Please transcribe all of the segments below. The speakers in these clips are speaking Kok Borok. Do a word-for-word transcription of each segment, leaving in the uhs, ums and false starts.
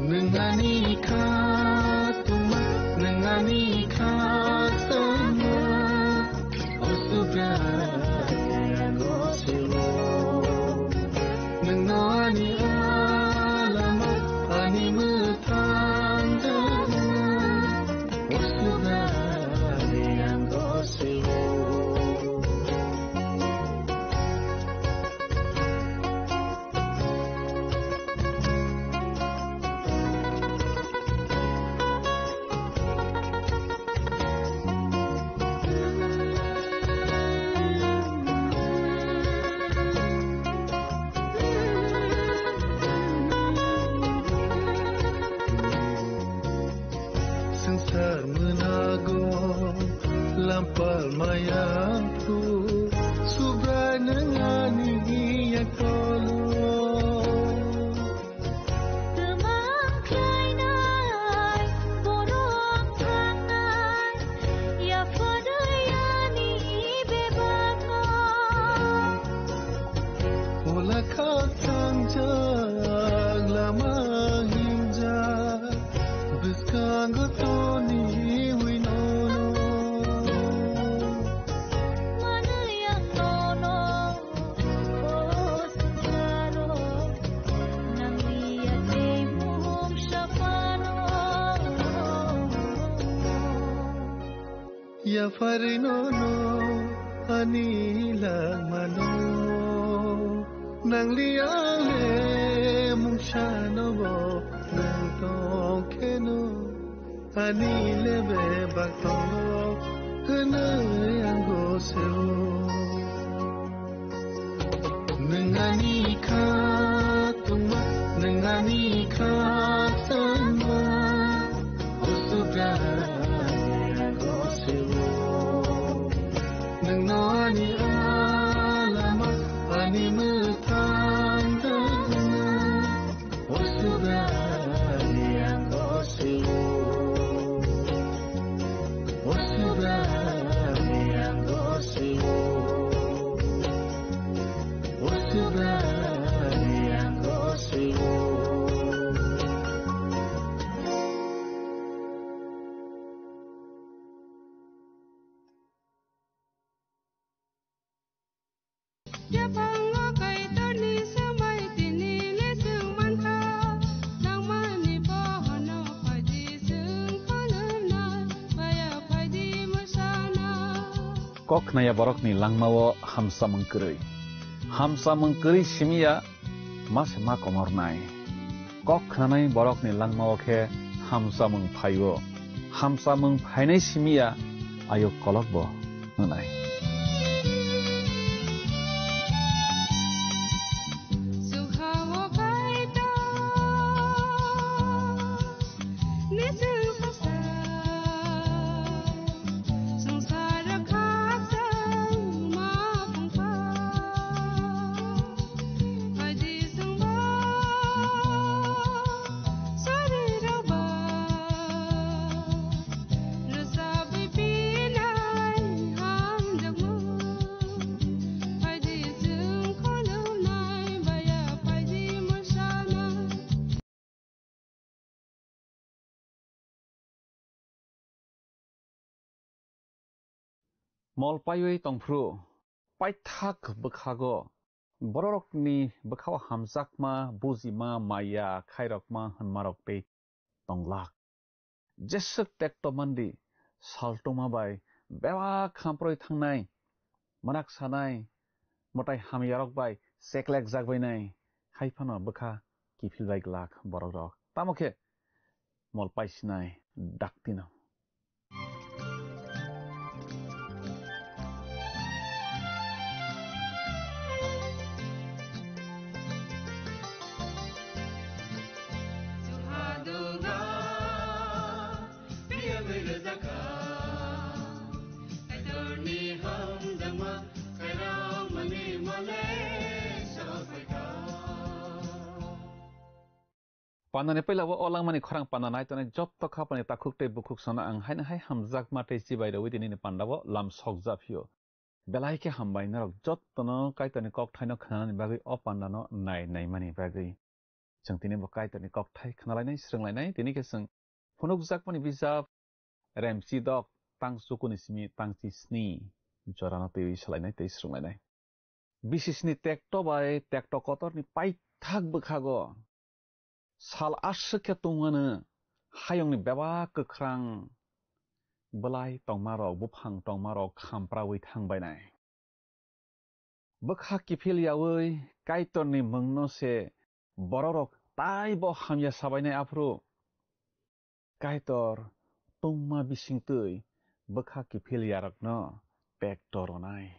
Nung ani kha tongma, nung ani kha tongma, o Subrai ang o siwo. Nung no ani alama, ani mwthang jana, o Subrai ang o siwo. Swngchar mwnago lampal maya phu, Subrai nung ani yaktolo. Twmang khlainai, borok thangnai, yapharwi ani bebakno. Ola kha thangjak lama hingjak. Bwskango toniwi nono. Manwi ang nono, o swngcharo, nangni yakni mung saphano. Yapharwi nono ani langmano, nangli ale mungsano bo nang tongkheno, ani lebe bak tongo hwnwi ang goseo. Nung ani kha tongma, nung ani kha tongma, o Subrai ang goseo. Nung no ani alama, ani mwthang jana, o Subrai ang goseo. O Subrai ang goseo. O Subrai Kok khnaya borokni langmao hamsamung kwrwi. Hamsamung kwrwi simiya ma se ma komornai. Kok khnanai borokni langmao khe hamsamung phaio. Hamsamung phainai simiya ayuk kolokbo wngnai. Mol paiwi tongphru, paithak bwkhago bororokni bwkhao hamjakma, bujima, maya khairokma hwnmarok tei tonglak. Jeswk tekto mandi, saltuma bai bebak hamproi thangnai, mwnak sanai, mwtai hamyarok bai cheklekjak bainai, hai phano bwkha kiphil bai glak borokrok. Tamo khe mol paisinai daktino. Pandani puila o langmani khorang panda nai tongnai jotto khapani takhuk tei bukhuk sono ang haino hai hamjakma tei chibai rwui tini ni panda o lam sokja phio. Belai khe hambai norok jottono Kaitorni kokthaino khnanani bagwi o pandano nai naimani bagwi. Chwng tini bo Kaitorni kokthai khnalainai, swrwnglainai, tini khe chwng phunukjakmani bijap Remchi dok tang chukuni simi tang chi sni jorano twiwi salainai tei swrwnglainai. Bisisni tekto bai tekto kotorni paithak bwkhago sal aswk khe tongmano hayungni bebak kwkhrang bwlai tongmarok, buphang tongmarok khampraui thangbainai. Bwkha kiphil yaui Kaitorni mungno se bororok taibo hamya sabainai aphuru Kaitor tongma bisingtwi bwkha kiphil yarokno pekto rwnai.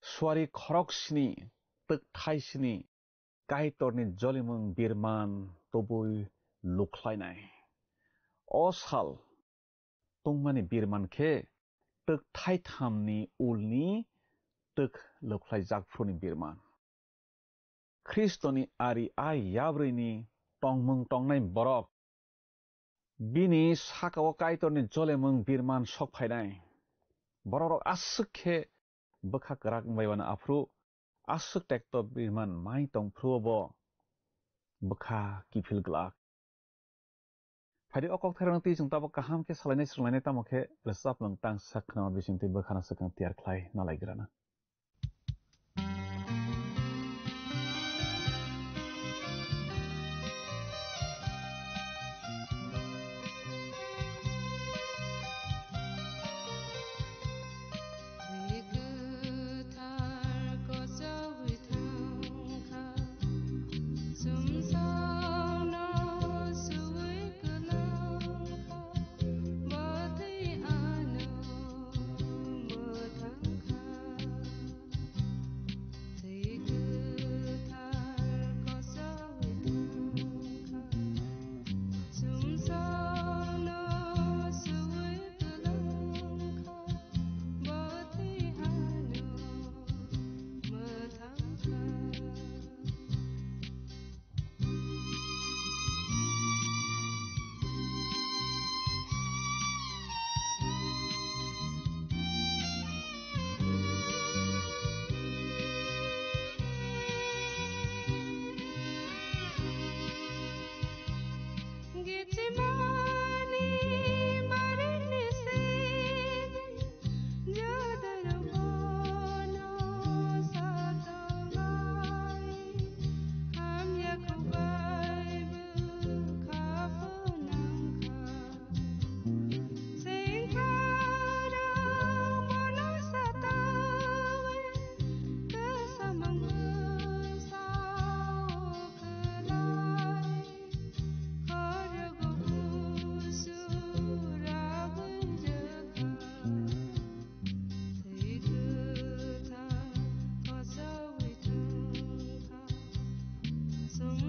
Suari khorok sini, twkthai sini Kaitorni jolimung birman tubui lukhlainai. O sal tongmani birman khe twkthai thamni ulni twk lukhlaijak phuruni birman. Khristoni ari ai yabrwini tongmung tongnai borok bini sakao Kaitorni jolemung birman sok phainai. Bororok aswk khe bwkha kwrak wngbai mano aphuru aswk tekto birman mai tong phuru bo bwkha kiphil glak. Phaidi o kokthairokno twi chwng tabuk kaham khe salainai swrwnglainai, tamo khe rwchapmung tang sak khwnama bisingtwi bwkhano swkang tiyar khlai nalaigrana.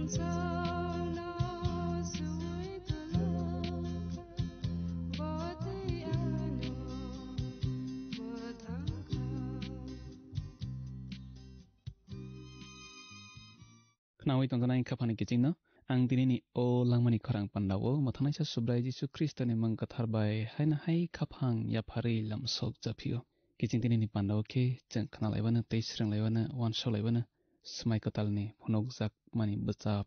Chawno swi kwlwkha, bo twi ano mwthangkha. Khnaui tongjaknai khaphani kichingno, ang tinini o langmani khorang pandao mwthangnaisa Subrai Jisu Khristoni mung kwthar bai haino hai khaphang yapharwi lamsok japhio. Kiching tinini pandao khe chwng khnalaibano tei swrwnglaibano, uansukhlaibano, swmai kwtalni phunukjakmani bwchap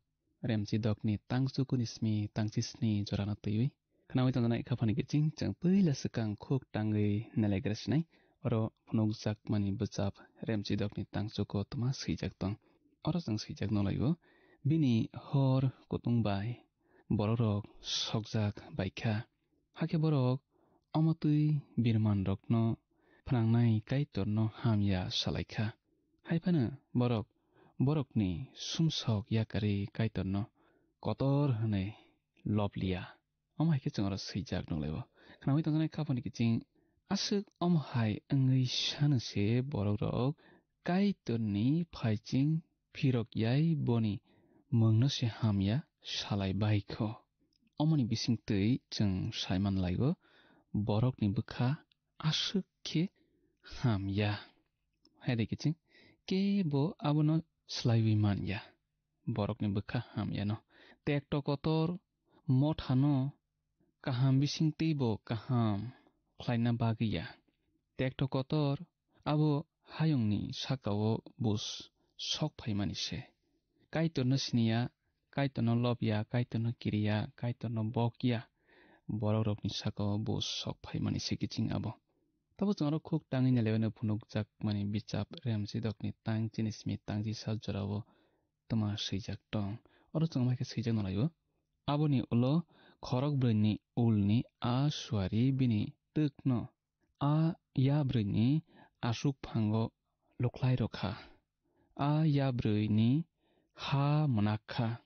Remchidokni tang chukuni simi tang chisni jorano twiwi khnaui tongjaknai khaphani kiching chwng puila swkang khuk tangwi nelaigra sinai. Oro phunukjakmani bwchap Remchidokni tang chuko twma swijak tong. Oro chwng swijak nukhlaio, bini hor kutung bai borokrok sokjak baikha. Hakhe borok omo twi birmanrokno phnangnai Kaitorno hamya salaikha. Hai phano borok borokni sumsok yakarwi Kaitorno kotor hwnwi lob liya. Omo hai khe chwng oro swijak nukhlaio. Khnaui tongjaknai khaphani kiching, aswk omo hai wngwi sano se borokrok Kaitorni phaiching phirok yai boni mungno se hamya salai bai kho. Omoni bisingtwi chwng sai man laio, borokni bwkha aswk khe hamya. Hai de kiching, kebo abono slaiwi man ya. Borokni bwkha hamyano. Tekto kotor mothano kaham bisingtwibo kaham khlaina bagwi ya. Tekto kotor abo hayungni sakao bus sok phaimani se. Kaitorno siniya, Kaitorno lobya, Kaitorno kiriya, Kaitorno bokya, borokrokni sakao bus sok phaimani se kiching abo. Tabo chwng oro khuk tangwi nelebaino phunukjakmani bichap Remchidokni tang chini simi tang chisa jorao twma swijak tong. Oro chwng bai khe swijak nukhlaio. Aboni ulo khorok brwini ulni a suari bini twkno a yabrwini aswk phango lukhlai rw kha. A yabrwini ha mwnak kha.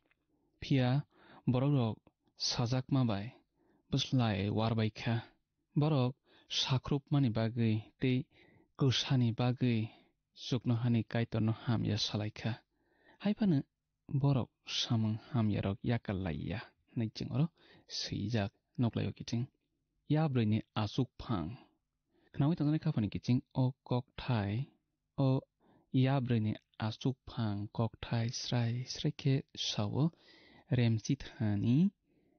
Phiya borokrok sajakma bai bwslai war bai kha. Borok sakhrupmani bagwi tei kwsani bagwi chuknohani Kaitorno hamya salai kha. Hai phano borok samung hamyarok yakal lai ya hwnwi chwng oro swijak nuklaio kiching. Yabrwini aswk phang. Khnaui tongjaknai khaphani kiching o kokthai, o yabrwini aswk phang kokthai srai srai khe sao, Remchithani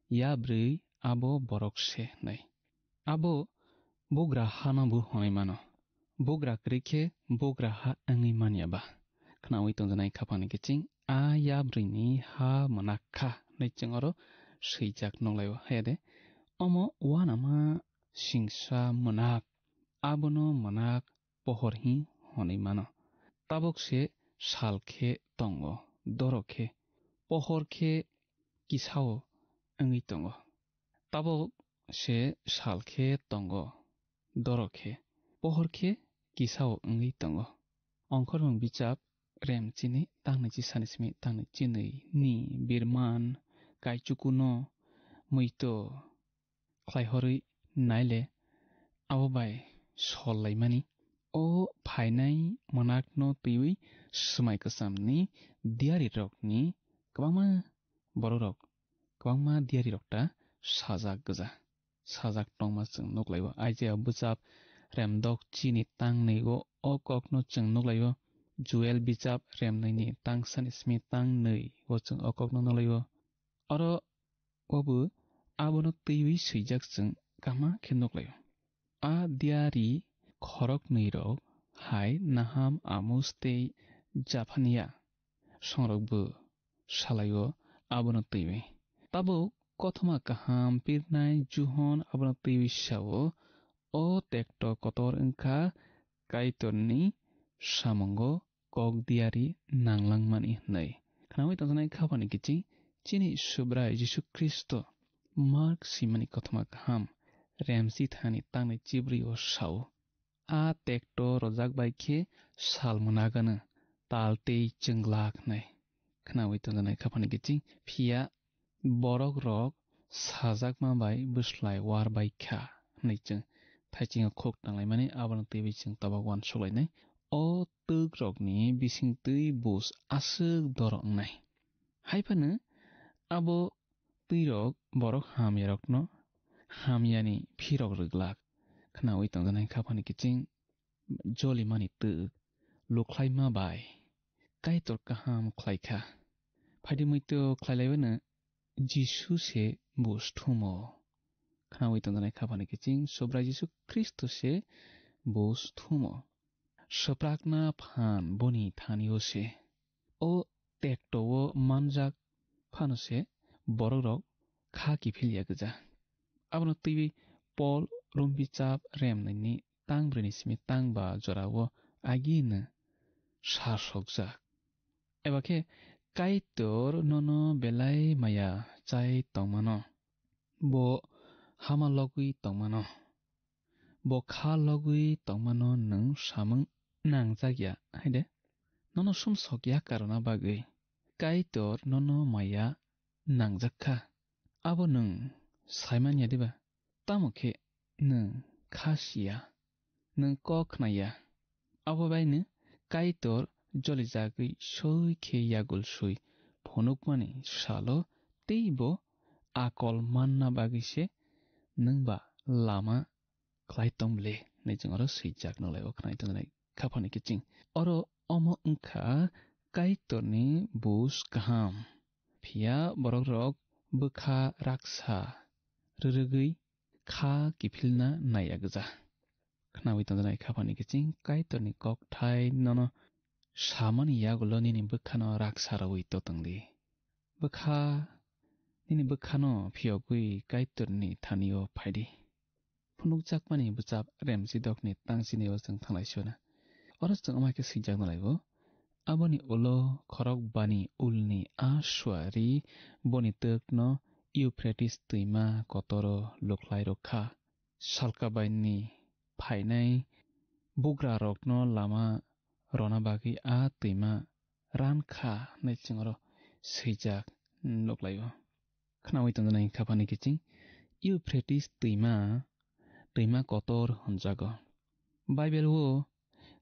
yabrwi abo borok se hwnwi. Abo bugra hano bo hwnwi mano. Bugra kwrwi khe bugra ha wngwi man ya ba? Khnaui tongjaknai khaphani kiching a yabrwini ha mwnak kha hwnwi chwng oro swijak nuklaio. Haya de, omo uanama singsa mwnak, abono mwnak pohor hi hwnwi mano. Tabuk se sal khe tongo, doro khe, pohor khe kisao wngwi tongo. Tabuk se sal khe tongo, doro khe, pohor khe kisao wngwi tongo. Ongkhormung bichap Remchini tangni chisani simi tangni chinwi ni birman kaichukuno muito khlaihorwi naile abo bai sol laimani. O phainai mwnakno twiwi swmai kwchamni diyarirokni kwbangma borokrok, kwbangma diyarirok ta sajak gwja, sajak tongma chwng nuklaio. Isaiah bwchap remdok chini tang nwi o, o kokno chwng nuklaio. Joel bichap remnwini tang sani simi tang nwi o chwng o kokno nuklaio. Oro obo abono twiwi swijak chwng kahma khe nuklaio. A diyari khoroknwirok hai Naham, Amos tei Japhania songrokbo salaio abono twiwi. Tabuk kothoma kaham pirnai Johon abono twiwi sao, o tekto kotor wngkha Kaitorni samungo kok diyari nanglangmani hwnwi. Khnaui tongjaknai khaphani kiching chini Subrai Jisu Khristo Mark simani kothoma kaham remsi thani tangni chibrwi o sao. A tekto rojak bai khe sal mwnagano tal tei chwng glak hwnwi. Khnaui tongjaknai khaphani kiching phiya borok rok sajakma bai bwslai war bai kha hwnwi chwng thaiching o khuk tanglaimani abono twiwi chwng tabuk uansuk lainai. O twk rokni bising twi bus aswk doro wngnai. Hai phano abo twirok borok hamyarokno hamyani phirok rwglak. Khnaui tongjaknai khaphani kiching jolimani twk lukhlaima bai Kaitor kaham khlai kha. Phaidi muitu khlai laiwino Jisu se buj thumo. Khnaui tongjaknai khaphani kiching Subrai Jisu Khristo se buj thumo. Swprakna phan boni thani-o se. O tekto-o manjak phano se borokrok kha kiphil ya gwja. Abono twiwi Pol Rom bichap remnaini tang brwini simi tang ba jorao agini sa sokjak. Eba khe Kaitor nono belai maya chai tongmano. Bo hama logwi tongmano. Bo kha logwi tongmano nwng samung nangjak ya, hai de? Nono sumsok ya karona bagwi Kaitor nono maya nangjak kha. Abo nwng saiman ya diba? Tamo khe nwng kha si ya, nwng kok khna ya. Abo baino Kaitor jolijagwi soi khe yagul soi phunukmani salo teibo akol manna bagwi se nwng ba lama khlai tong bwle hinwi chwng oro swijak nolai o khnai tongnai khaphani kiching. Oro omo wngkha Kaitorni buj kaham. Phiya borokrok bwkha raksa rwrwgwi kha kiphilna naiya gwja. Khnaui tongjaknai khaphani kiching Kaitorni kokthai nono samani yagulo nini bwkhano raksa rwui totong di. Bwkha, nini bwkhano phiyogwi Kaitorni thani-o phai di. Phunukjakmani bwchap remchidokni tangchini-o chwng thanglaisio na. Oro chwng wngma khe swijak nalaibo. Aboni ulo khorok bani ulni a suari boni twkno Euphrates twima kotoro luklai rwkha. Salkabaini phainai bugrarokno lama rwna bagwi a twima ran kha hinwi chwng oro swijak nuklaio. Khnaui tongjaknai khaphani kiching Euphrates twima, twima kotor hwnjago. Bible-o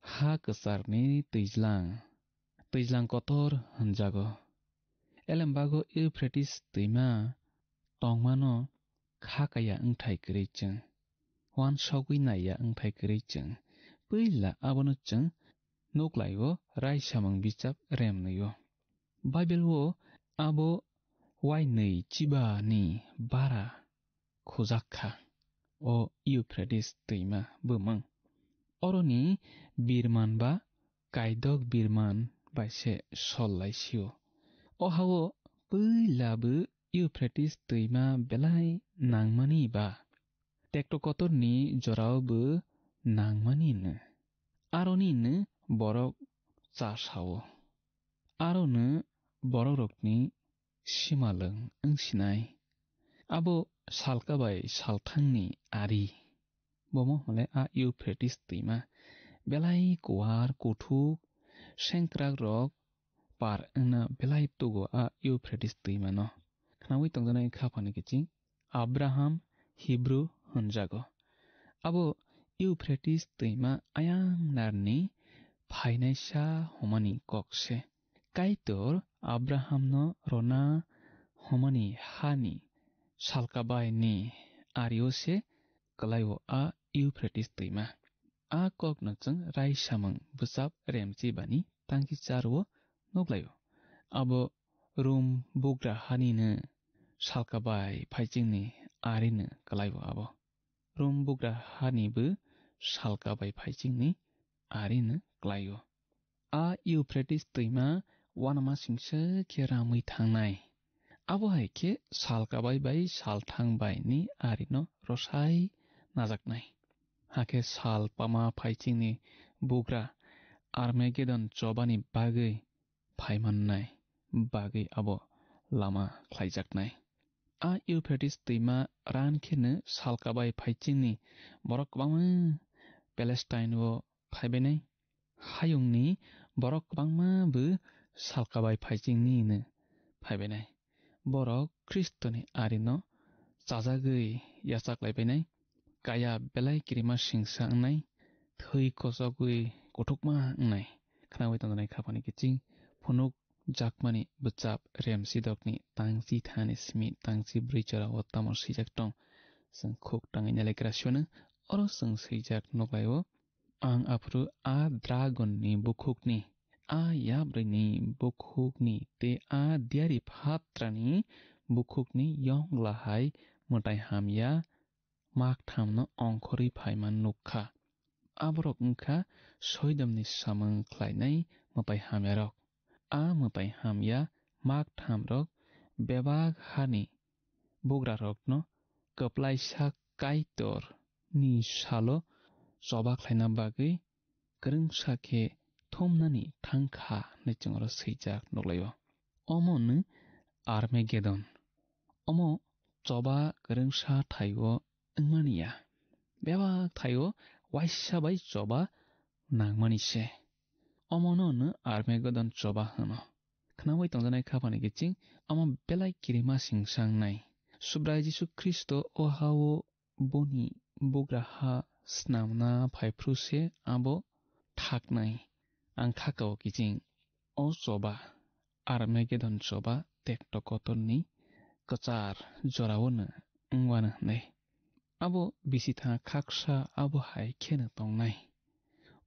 ha kwcharni twijlang, twijlang kotor hwnjago. Elembago Euphrates twima tongmano kha kaya wngthai kwrwi chwng, uansugwi naiya wngthai kwrwi chwng, puila abono chwng nuklaio raisamung bichap remnwio. Bible-o abo uainwi chibani bara khujak kha, o Euphrates twima bumung. Oroni birman ba kaidok birman bai se sol lai sio. O ha-o puila bo Euphrates twima belai nangmani ba tekto kotorni jorao bo nangmani no. Aroni no borok cha sao. Arono borokrokni simalwng wngsinai. Abo salka bai salthangni ari. Bomo hwnle a Euphrates twima belai kuar kuthuk sengkrakrok par wngna belai tugo a Euphrates twimano. Khnaui tongjaknai khaphani kiching Abraham Hebrew hwnjago. Abo Euphrates twima ayang narni phainaisa hwnmani kok se. Kaitor Abrahamno rwna hwnmani hani salkabaini ario se kwlaio a Euphrates twima. A kokno chwng raisamung bwchap remchibani tangki charo nukhlaio. Abo Rum bugra hanino salkabai phaichingni arino kwlaio abo. Rum bugra hanibo salkabai phaichingni arino kwlaio. A Euphrates twima uanama singsa khe ramwi thangnai. Abo hai khe salkabai bai salthang baini arino rwsai najaknai. Hakhe sal pama phaichingni bugra Armagedon chobani bagwi phaimannai bagwi abo lama khlaijaknai. A Euphrates twima ran kheno salkabai phaichingni borok kwbangma Palestine-o phaibainai. Hayungni borok kwbangma bo salkabai phaichingni hino phaibainai. Borok Khristoni arino chajagwi yachaklaibainai. Kaya belai kirima singsa wngnai, thwi kochogwi kuthukma wngnai. Khnaui tongjaknai khaphani kiching phunuk Jakmani bwchap Remsidokni tangchi thani simi tangchi bwrwi jora o tamo swijak tong? Chwng khuk tangwi nailaikra siphano oro chwng swijak nuklaio. Ang aphuru a dragon ni bukhukni, a yabrwi ni bukhukni tei a diari phatrani bukhukni yongla hai mwtai hamya mak thamno ongkhorwi phaima nuk kha. Aborok wng kha Soidomni samung khlainai mwtai hamyarok. A mwtai hamya mak thamrok bebak hani bugrarokno kwplaisa Kaitor ni salo choba khlaina bagwi kwrwngsa khe thumnani thang kha hwnwi chwng oro swijak nuklaio. Omo hwno Armagedon. Omo choba kwrwngsa thaio wngmani ya, bebak thaio waisa bai choba nangmani se. Omono hwno Armagedon choba hwno. Khnaui tongjaknai khaphani kiching omo belai kirima singsangnai. Subrai Jisu Khristo o ha-o boni bugra ha snamna phaiphru se abo thaknai. Ang khakao kiching o choba, Armagedon choba tekto kotorni kwchar jorao no wngwano hwnwi. Abo bisitha khaksa abo hai kheno tongnai.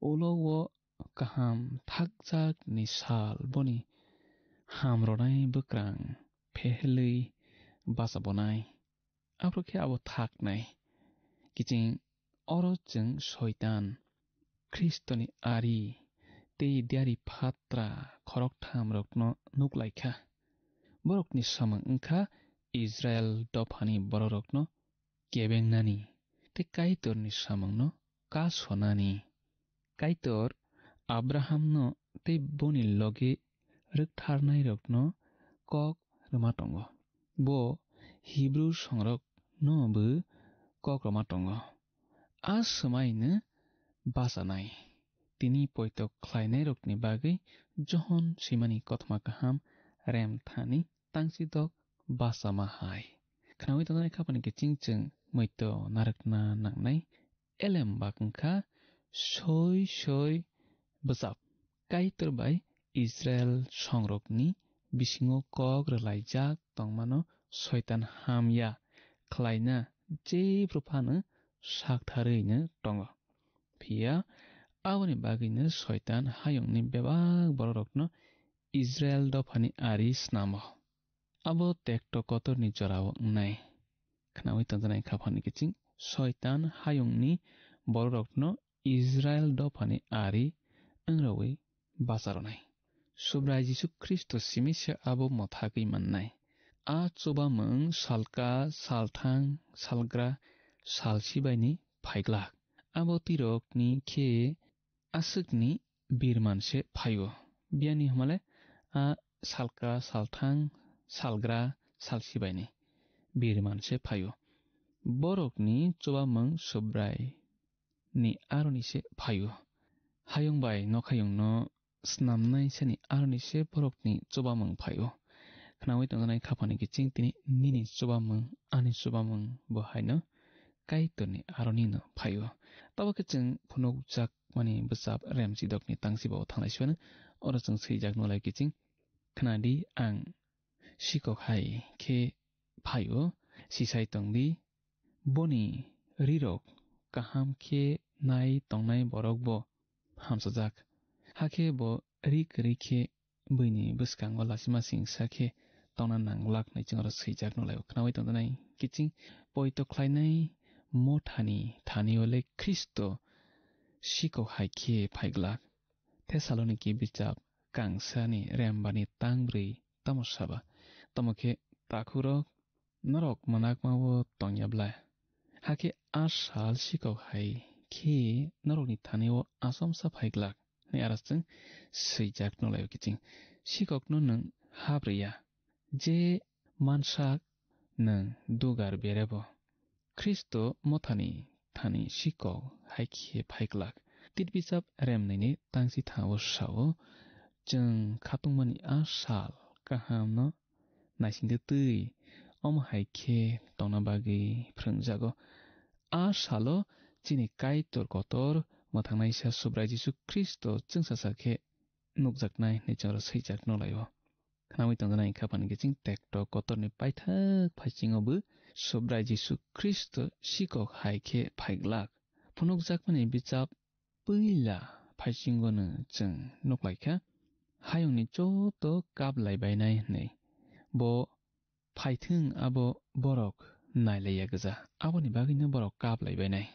Ulo o kaham thakjak ni sal boni hamrwnai bwkrang phehelwi bachabo nai. Aphuru khe abo thaknai. Kiching oro chwng Soitan, Khristoni ari tei diari phatra khoroktham rokno nuklaikha. Borokni samung wngkha Israel dophani bororokno kebengnani tei Kaitorni samungno kasonani. Kaitor Abrahamno tei boni logi rwktharnairokno kok rwma tongo. Bo Hibru songrokno bo kok rwma tongo. A swmaino bachanai. Tini poito khlainairokni bagwi Johon swimani kothoma kaham rem thani tangsidok bachama hai. Khnaui tongjaknai khaphani kiching chwng muitu narwkna nangnai. Elem bak wngkha soi soi bwchap. Kaitor bai Israel songrokni bisingo kok rwlaijak tongmano Soitan hamya khlaina jephru phano saktharwino tongo. Phiya aboni bagwino Soitan hayungni bebak bororokno Israel dophani ari snamo. Abo tekto kotorni jorao wngnai. Khnaui tongjaknai khaphani kiching Soitan hayungni bororokno Israel dophani ari wngrogwi bacharonai. Subrai Jisu Khristo simi se abo mwthagwi mannai. A chubamung salka, salthang, salgra, salsibaini phaiglak. Abo tirokni khe aswkni birman se phaio. Biyani hwnmale a salka, salthang, salgra, salsibaini birman se phaio. Borokni chubamung Subrai ni aroni se phaio. Hayung bai nokhayungno snamnai sani aroni se borokni chubamung phaio. Khnaui tongjaknai khaphani kiching tini nini chubamung, ani chubamung bo haino Kaitorni aroni no phaio. Tabo khe chwng phunukjakmani bwchap Remsidokni tangsibo thanglai siphano oro chwng swijak nulai kiching. Khnadi, ang sikok hai khe phaio, sisai tongdi. Boni rirok kaham khe nai tongnai borok bo hamsajak. Hakhe bo ri kwrwi khe buini bwskango lasima singsa khe tongna nanglak hwnwi chwng oro swijak nulaio. Khnaui tongjaknai kiching poito khlainai mothani thani-o le Khristo sikok hai khe phaiglak. Thessaloniki bichap kangsani rembani tangbrwi tamo saba? Tamo khe takhukrok, norok mwnakma-o tongya bla? Hakhe a sal sikok hai khe norokni thani-o achomsa phaiglak, hwnwi aro chwng swijak nulaio kiching. Sikokno nwng hap rwya, je mansak nwng dugar berebo. Khristo mothani thani sikok hai khe phaiglak. Tirbichap remnwini tangsi thao sao, chwng khatungmani a sal kahamno naisingtwi twi omo hai khe tongna bagwi phrwngjago. A salo chini Kaitor kotor mwthangnaisa Subrai Jisu Khristo chwngsacha khe nukjaknai hwnwi chwng oro swijak nulaio. Khnaui tongjaknai kha phani kiching tekto kotorni paithak phaisingo bo Subrai Jisu Khristo sikok hai khe phaiglak. Phunukjakmani bichap puila phaisingono chwng nuklaikha, hayungni joto kaplai bainai hwnwi. Bo phaithwng abo borok nailaiya gwja, aboni bagwino borok kaplai bainai.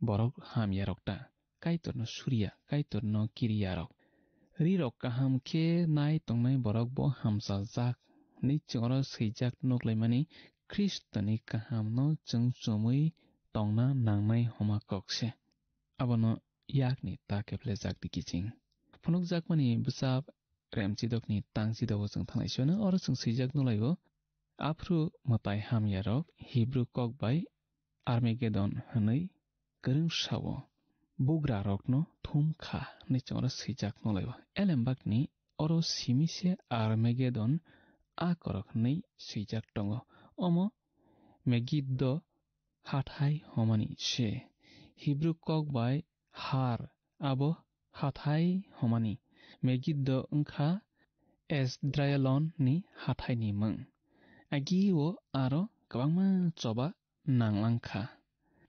Borok hamyarok ta, Kaitorno suriya, Kaitorno kiriyarok. Rirok kaham khe nai tongnai borok bo hamchajak, hwnwi chwngno swijak nuklaimani Khristoni kahamno chwng chumui tongna nangnai homa kok se. Abono yakni ta keplejak di kiching. Phunukjakmani bwchap Remchidokni tangchidogo chwng thanglai sio, oro chwng swijak nulaibo. Aphru mwtai hamyarok Hibru kok bai Armagedon hwnwi kwrwng sao, bugrarokno thum kha hwnwi chwng oro swijak nulaibo. Elembakni oro simi se Armagedon a korok hwnwi swijak tongo. Omo Megiddo hathai homani se. Hibru kok bai har abo hathai homani. Megiddo wngkha Esdraelon ni hathai ni mung. Agi o aro kwbangma choba nanglang kha.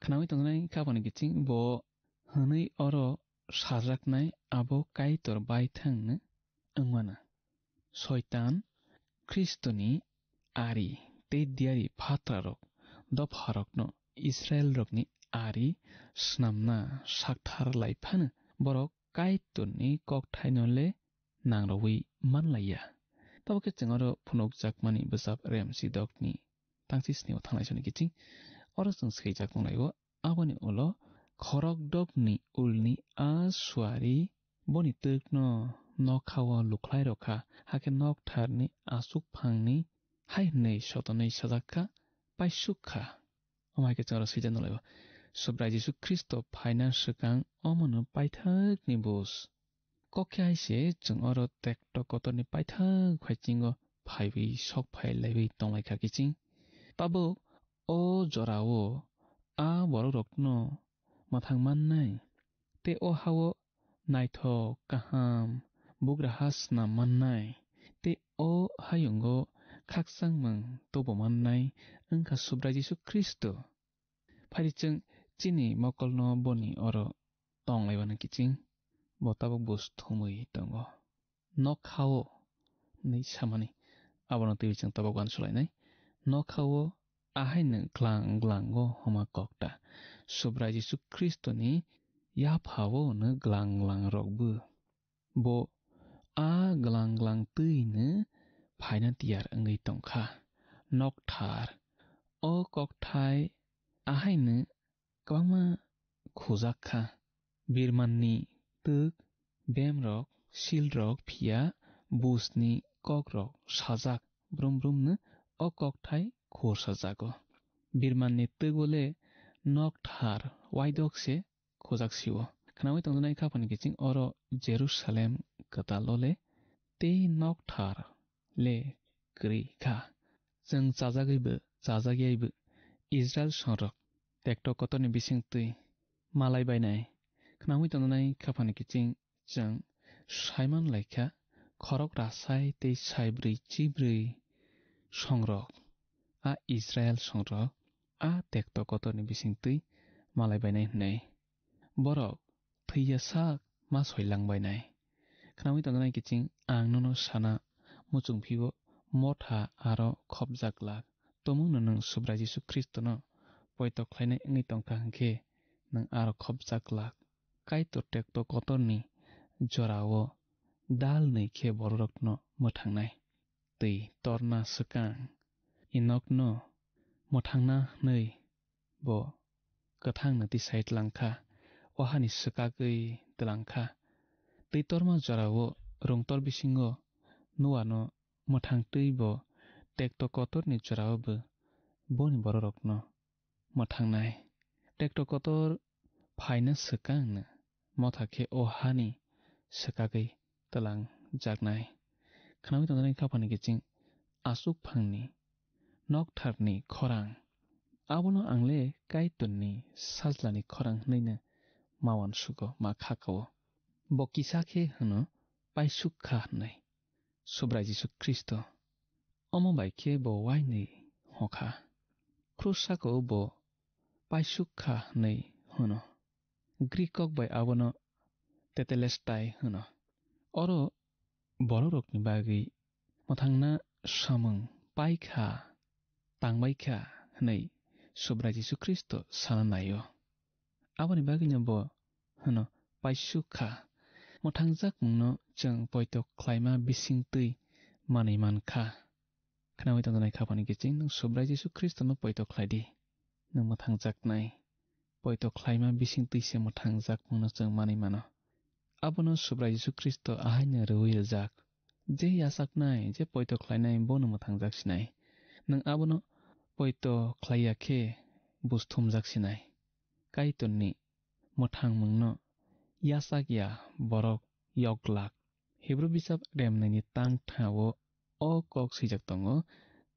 Khnaui tongnai kha phani kiching bo hwnwi oro sajaknai abo Kaitor baithang no wngmano. Soitan Khristoni ari tei diari phatrarok dopharokno Israelrokni ari snamna sakthar lai phano borok Kaitorni kokthaino le nangrogwi manlaiya. Tabo khe chwng oro phunukjakmani bwchap Remchidokni tangchi snio thanglai soni kiching. Oro chwng swijak nunglaibo, aboni ulo khorokdokni ulni a suari boni twkno nokhao lukhlai rokha, hakhe noktharni aswk phangni hai hwnwi sotonwi sajak kha, paisuk kha. Omo hai khe chwng oro swijak nunglaibo, Subrai Jisu Khristo phaina swkang omono paithakni bus. Kok khe hai se chwng oro tekto kotorni paithak phaisingo phaiwi sok phai laiwi tonglaikha kiching. Tabuk o jorao a borokrokno mwthang mannai, tei o hao naithok kaham bugraha snam mannai, tei o hayungo khakchangmung tubu mannai wngkha Subrai Jisu Khristo. Phaidi chwng chini mokolno boni oro tonglaibana kiching, bo tabuk bus thumwi tongo. Nokhao hwnwi samani, abono twiwi chwng tabuk uansukhlainai. Nokhao ahaino glang glango homa kokta, Subrai Jisu Khristoni yaphao hwno glang glangrokbo. Bo a glang glang twino phaina tiyar wngwi tongkha. Nokthar o kokthai ahaino kwbangma khujak kha. Birmanni twk, bemrok, silrok phiya busni kokrok sajak brum brumno o kokthai khursajago. Birmanni twgo le nokthar waidok se khujak sio. Khnaui tongjaknai kha phani kiching oro Jerusalem kwtalo le tei nokthar le kwrwi kha. Chwng chajagwibo chajakyaibo Israel songrok tekto kotorni bising twi malai bainai. Khnaui tongjaknai kha phani kiching chwng saiman laikha, khorok rasai tei saibrwi chibrwi songrok, a Israel songrok, a tekto kotorni bising twi malai bainai hwnwi. Borok thwiya sak ma soilang bainai. Khnaui tongjaknai kiching ang nono sana muchung phio motha aro khopjak glak. Tumungno nwng Subrai Jisu Khristono poito khlainai wngwi tongkha hwnkhe nwng aro khopjak glak. Kaitor tekto kotorni jorao dal nwi khe bororokno mwthangnai. Twi torna swkang Enokno mwthangna hwnwi bo kwthangno tisai tlangkha, o hani swkagwi tlangkha. Twi torma jorao rwngtor bisingo Noano mwthang twi bo tekto kotorni jorao bo boni bororokno mwthangnai. Tekto kotor phaina swkangno motha khe o hani swkagwi twlangjaknai. Khnaui tongjaknai kha phani kiching aswk phangni noktharni khorang. Abono ang le Kaitorni sajlani khorang hwnwi no ma uansugo, ma kha kao. Bo kisa khe hwno paisuk kha hwnwi. Subrai Jisu Khristo. Omo bai khe bo uainwi hokha. Krus saka-o bo paisuk kha hwnwi hwno. Grik kok bai abono tetelestai hwno. Oro borokrokni bagwi mwthangna samung pai kha, tangbai kha hwnwi Subrai Jisu Khristo sana nai-o. Aboni bagwino bo hwno paisuk kha. Mwthangjak mungno chwng poito khlaima bisingtwi manwi man kha. Khnaui tongjaknai khapani kiching, nwng Subrai Jisu Khristono poito khlai di. Nwng mwthangjaknai. Poito khlaima bisingtwi se mwthangjak mungno chwng manwi mano. Abono Subrai Jisu Khristo ahaino rwui rwjak. Je yachaknai, je poito khlainai, bono mwthangjak sinai. Nwng abono poito khlai ya khe buj thumjak sinai. Kaitorni mwthangmungno yachak ya borok yok glak. Hebru bijap remnaini tang tha-o o kok swijak tongo,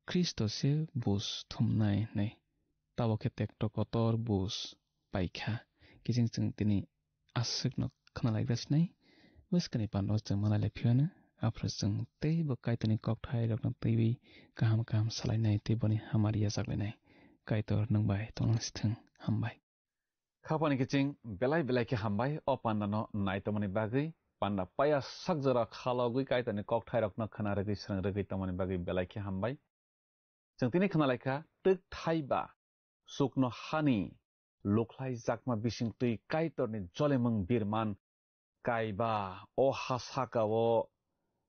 Khristo se buj thumnai hwnwi. Tabok khe tekto kotor buj pai kha. Kiching chwng tini aswkno khna laikha sinai. Bwskangni pando chwng malai lai phiyano. Aphuru chwng teibo Kaitorni kokthai rokno twiwi kaham kaham salainai tei boni hamari yachaklainai. Kaitor nwng bai tongna sithwng. Hambai. Khapani kiching belai belai khe hambai o pandano nai tongmani bagwi. Panda paya sak jora khalogwi Kaitorni kokthai rokno khna rwgwi srang rwgwi tongmani bagwi belai khe hambai. Chwng tini khna laikha twk thai ba chukno hani lukhlai jakma bisingtwi Kaitorni jolemung birman kaiba o ha saka-o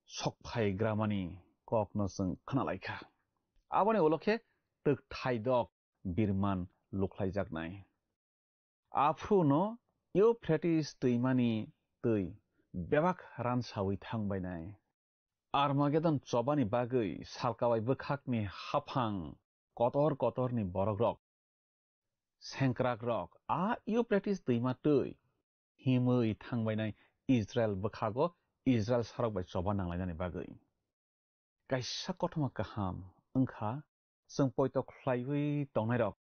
sokphai gramani kokno chwng khna laikha. Aboni ulo khe twk thaidok birman lukhlaijaknai. Aphuru no Euphrates twimani twi bebak ransawi thangbainai. Armagedon chobani bagwi salkawai bwkhakni haphang kotor kotorni borokrok, sengkrakrok, a Euphrates twima twi himwi thangbainai Israel bwkhago Israel sarok bai choba nanglainani bagwi. Kaisa kothoma kaham wngkha, chwng poito khlaiwi tongnairok,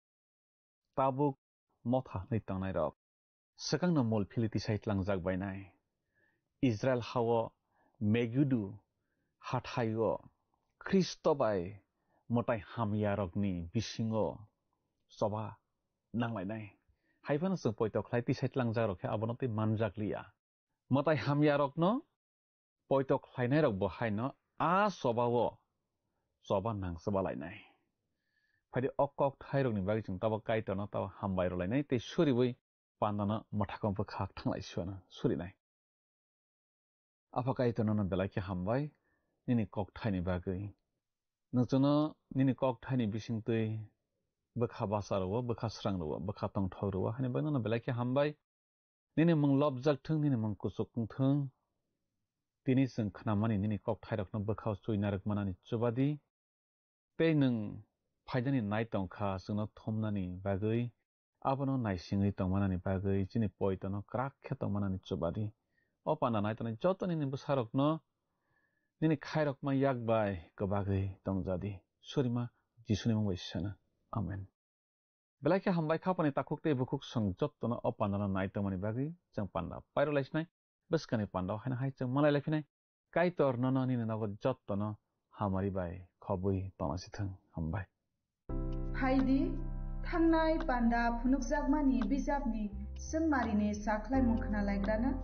tabuk motha hwnwi tongnairok, swkangno mul philwi tisai tlangjak bainai. Israel hao Megidu hathaio Khristo bai mwtai hamyarokni bisingo choba nanglainai. Hai phano chwng poito khlai tisai tlangjakrok khe abono tei manjakliya. Mwtai hamyarokno poito khlainairok bo haino a chobao choba nangchobalainai. Phaidi o kokthairokni bagwi chwng tabok Kaitorno tabok hambai rwlainai tei suriwi pandano mwthakong bwkhak thanglai suana surinai. Apha Kaitor nono belai khe hambai nini kokthaini bagwi. Nwng chwngno nini kokthaini bisingtwi bwkha basa rwo, bwkha srang rwo, bwkha tongthok rwo, haini bagwi nono belai khe hambai. Nini mung lobjak thung, nini mung kuchuk wng thung. Tini chwng khnamani nini kokthairokno bwkhao chwi narwk manani chubadi. Tei nwng phaidani nai tong kha chwngno thumnani bagwi, abono naisingwi tongmanani bagwi, chini poitono kwrak khe tongmanani chubadi. O panda nai tongnai joto nini bwsarokno nini khairokma yak bai kwbagwi tongjadi. Surima Jisuni mung bai sana. Amen. Belai khe hambai khapani takhuk tei bukhuk chwng jottono o pandano nai tongmani bagwi chwng panda pairwlaisinai. Bwskangni pandao haino hai chwng malai laiphinai. Kaitor nono nini nogo jottono hamari bai khobwi tongna sithwng. Hambai. Phaidi, thangnai panda phunukjakmani bijapni swngmarini sakhlaimung khna laikrana.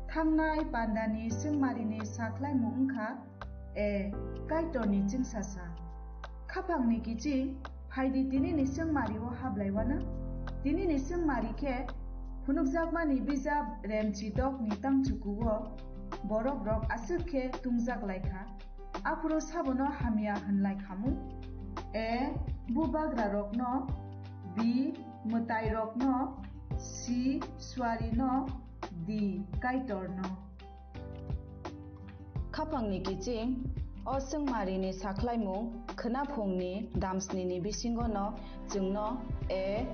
Thangnai pandani swngmarini sakhlaimung wngkha A. Kaitorni chwngsasa. Khaphangni kiching, phaidi tinini swngmario hablaiwana. Tinini swngmari khe phunukjakmani bijap Remchi dokni tangchukuo borokrok aswk khe tungjak laikha. Aphuru sabono hamya hwnlai khamu. A. Bubagrarokno. B. Mwtairokno. C. Suarino. D. Kaitorno. Khaphangni kiching, o swngmarini sakhlaimung khwnaphungni damsnini bisingono chwngno A,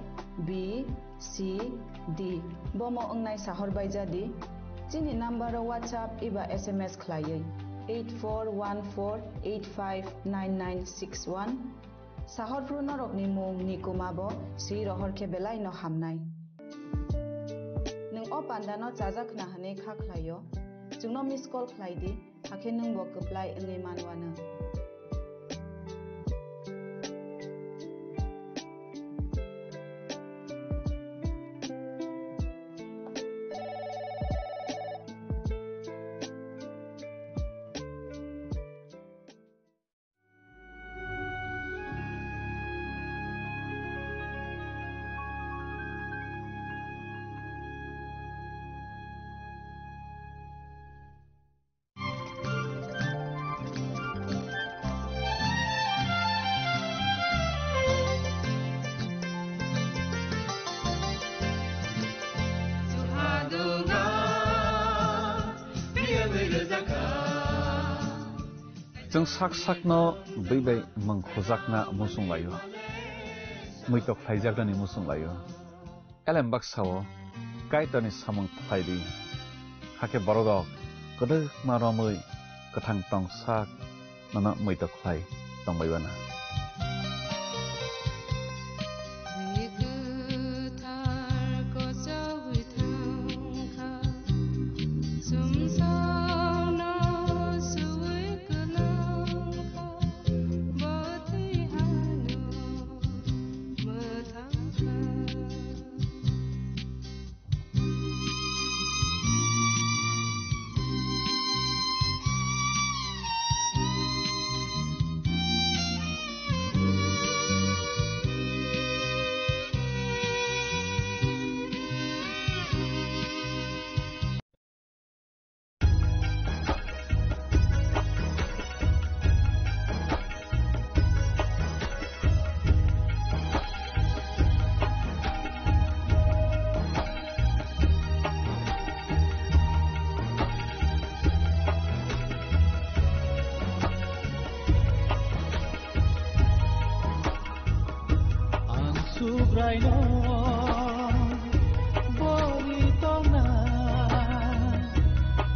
B, C, D bomo wngnai sahorbaijadi. Chini nambaro WhatsApp eba S M S khlaiwi eight four one four eight five nine nine six one. Sahorphru norokni mung ni kuma bo swi rohor khe belai no hamnai. Nwng o panda no chajak khna hwnwi kha khlai o, chwngno miss call khlai di, hakhe nwngbo kwplai wngwi manwano. Chwng sak sakno bwi bai mwng khujakna muchung laio, muitok khlaijaknani muchung laio. Elem baksa-o Kaitorni samung khlai di, hakhe borok rok kwdwkma romwi kwthang tong sak nono muitok khlai tongbai uanw. Ang Subraino bori tongna,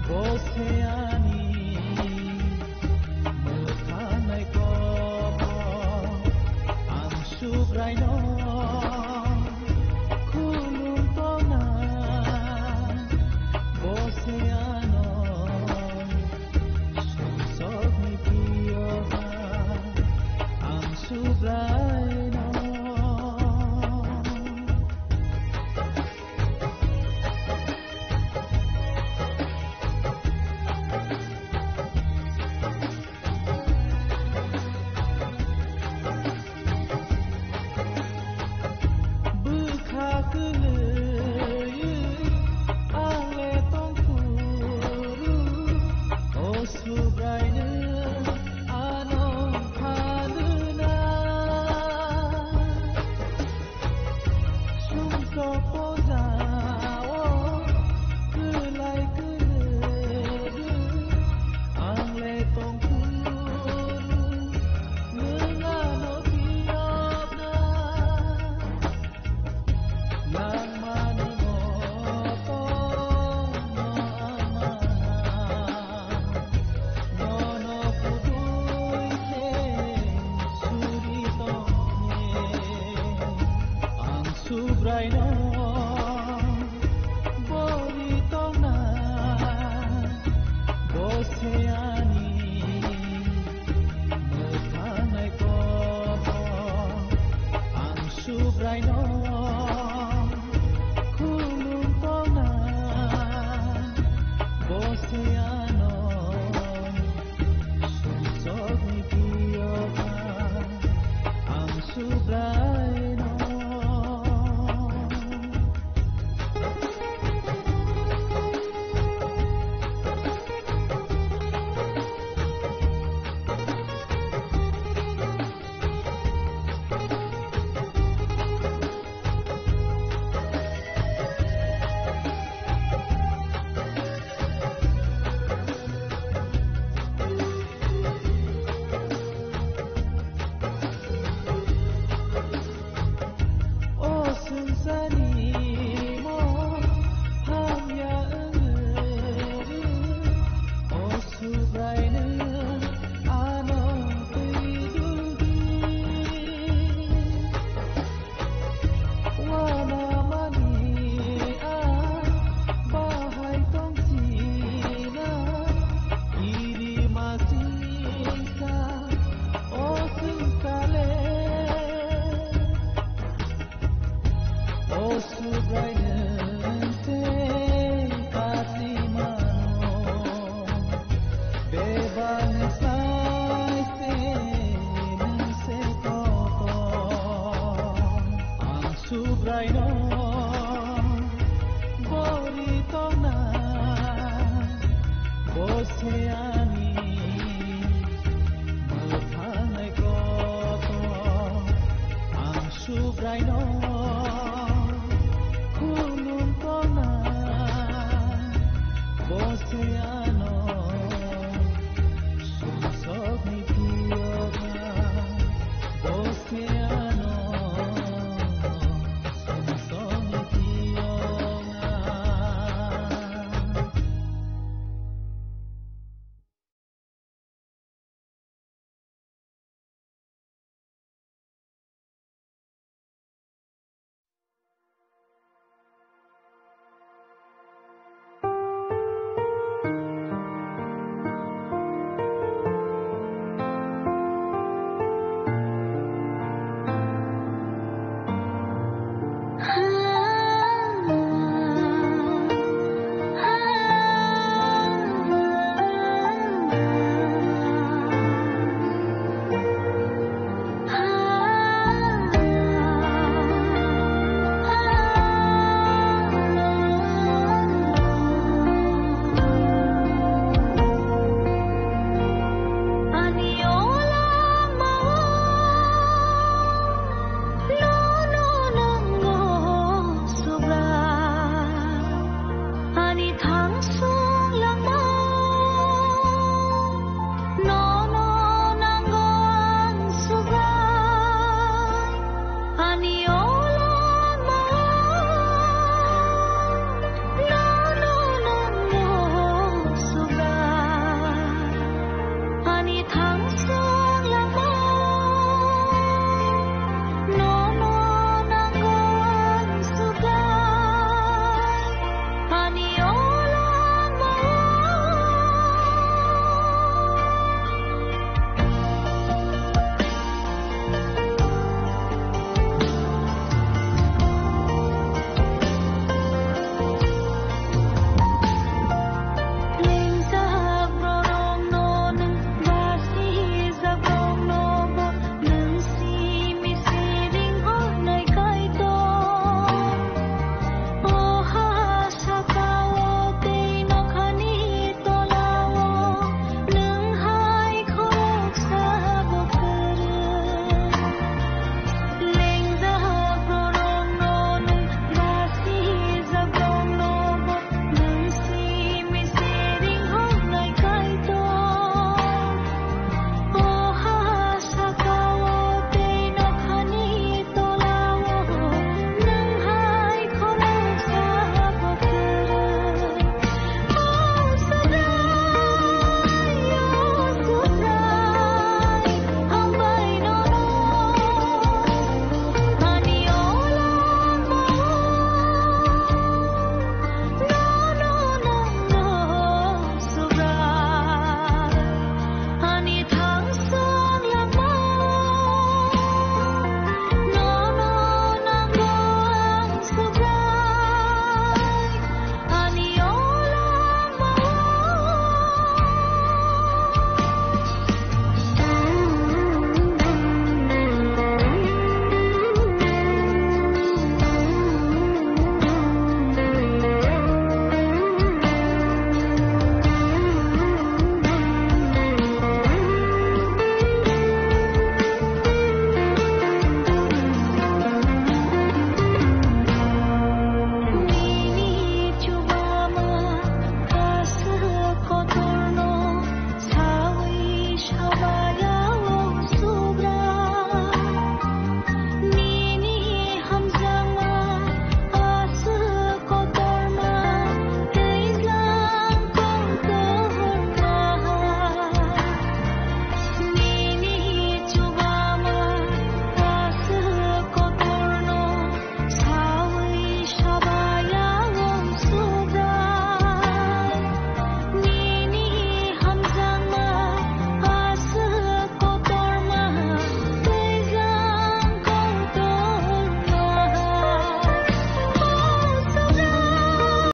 bo se ani mwthangnai kok. Ang Subraino khulum tongna, bo se ano sumsokni piyoha. Ang Subraino Borito na, bose ani, mothanai koto, ang subraino.